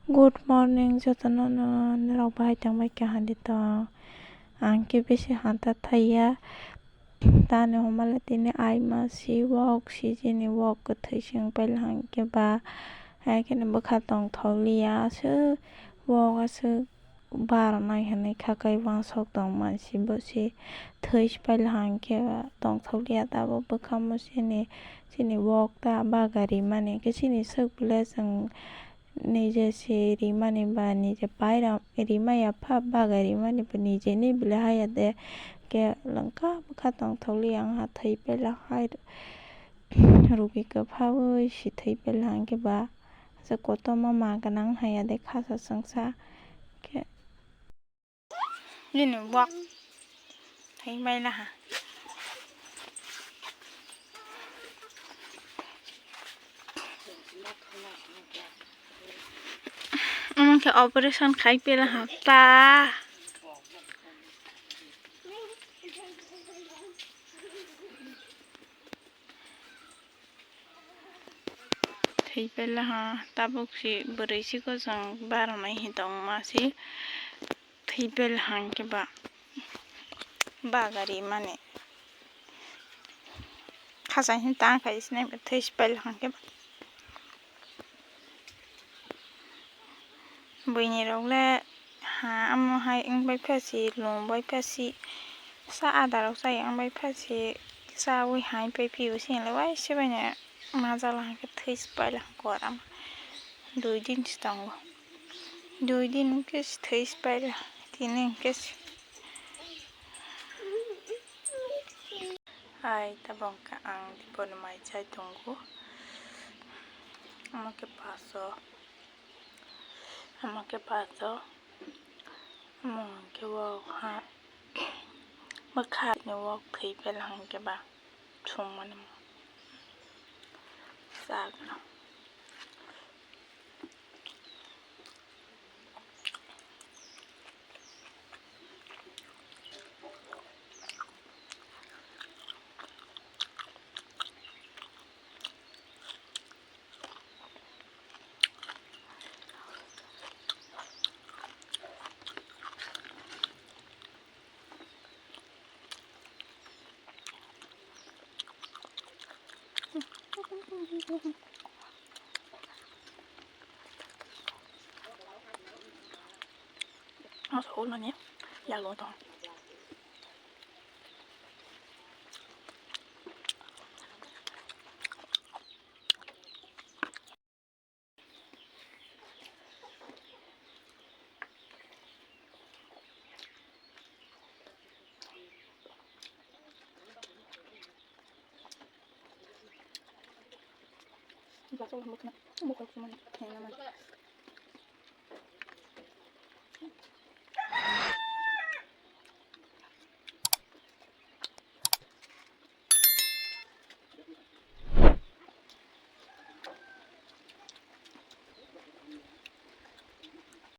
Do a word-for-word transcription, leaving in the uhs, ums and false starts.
Good morning jotono no, norok bahai tongbai kaham di tong? Ang khe bisi hanta thaiya. Tani hwnba le tini aima si wok, sijini wok kwthwi se wng paila hwnkhe ba, hai kheno bwkha tongthokliya aswk wok aswk. Bar nai hinwi kha khe uansuk tongma si bo se thwi se paila hwnkhe tongthokliya tabuk bwkhamo chini, chini wok ta baga rimani khe chini swk belai chwng nije se rimani ba nije paira rimaya pha baga rimani bo nijeni belai haya de khe lwngkha bwkha tongthokliya wngha thwi paila hai rugi kwphaui se thwi paila hwnkhe ba. Aswk kotorma ma gwnang haya de khasa chwngsa khe. Nini wak thai mai laha. Omo khe operation khai pela ha ta. Thwi pela ha tabuk si bwrwi si kochwng barwnai hi tongma si thwi pela ha hwnkhe ba baga rimani khachang hini tang khai sinai thwi si pela ha hwnkhe ba. Buini rok le ha amo hai wng bai pha si lung bai pha si sa ada rok chaya wng bai pha si chaui hai pai phio sini le waisa bai no ma jala hwnkhe thwi si paila hwnkhe oro ama dui din si tongo dui din hwnkhe si thwi si paila tini hwnkhe si. Hai tabuk hwnkhe ang dipor ni mai chai tongo omo khe paso. Omo khe paso, omo hwnkhe o ha bwkha ni wok thwi pela hwnkhe ba songmani chakno. Masa ulmani yalo tong.